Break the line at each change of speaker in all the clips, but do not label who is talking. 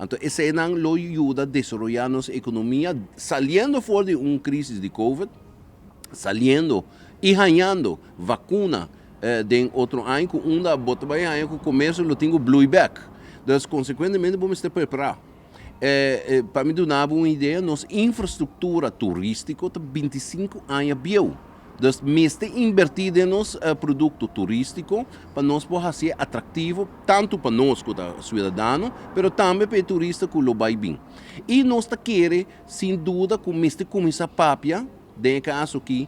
Anto eseinan lo yuda desaroyá nos ekonomia saliendo for di un krísis di Covid, saliendo i hañando vakuna den otro aña ku unda bo ta bai haña ku komersio lo tin ku blui bèk. Dus konsekuentemente bo mester prepará. Pa mi duna bo un idea, nos infrastruktura turístiko ta 25 aña bieu. Dus mester inbertí den nos produkto turístiko pa nos por hasié atraktivo tantu pa nos ku ta siudadano, pero tambe pa e turista ku lo bai bin. I nos ta kere sin duda ku mester kuminsá papia den e kaso aki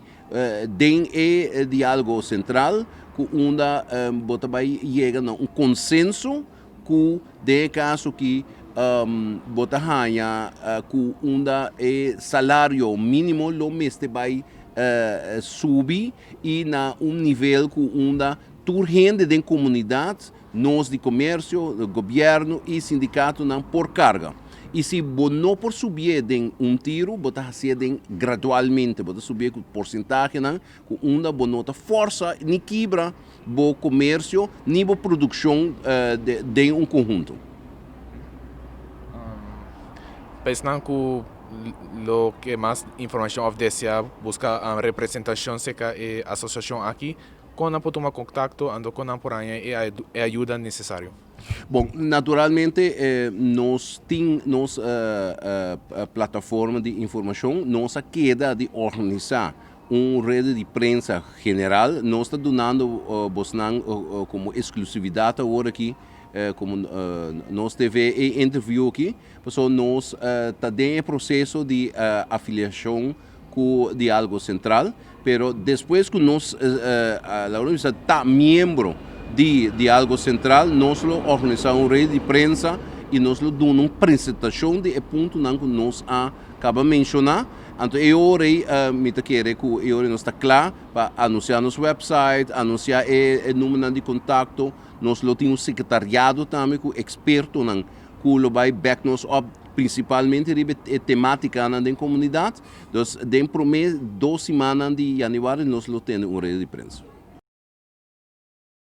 den e diálogo sentral ku unda bo ta bai yega na un konsenso ku den e kaso aki bo ta haña ku unda e salario mínimo lo mester bai subi i na un nivel ku unda tur hende den komunidat, nos di komersio, gobièrnu i sindikatonan por karga. I si bo no por subié den un tiru, bo ta hasié den gradualmente, bo ta subié ku porsentahenan ku unda bo no ta fòrsa ni kibra bo komersio ni bo produkshon den un konhunto.
Pa esnan ku lo ke mas informashon òf deseá buska representashon serka e asosiashon aki, kon nan por tuma kontakto anto kon nan por haña e ayuda nesesario?
Bon, naturalmente nos tin nos plataforma di informashon, nos a keda di organisá un rede di prensa general. Nos ta dunando bosnan komo eksklusividat awor aki, komo nos TV e interview aki, pasobra nos ta den e proseso di afiliashon ku Diálogo Sentral, pero despues ku nos laga nos bisa ta miembro di Diálogo Sentral, nos lo organisá un rede di prensa i nos lo duna un presentashon di e puntonan ku nos a kaba menshoná. Anto e ora ei mi ta kere ku e ora ei nos ta kla pa anunsiá nos wèpsait, anunsiá e numbernan di kontakto. Nos lo tin un sekretariado tambe ku ekspertonan ku lo bai bèk nos òp prinsipalmente riba e tematikanan den komunidat. Dus den promé dos simannan di yanüari nos lo tene un reda di prensa.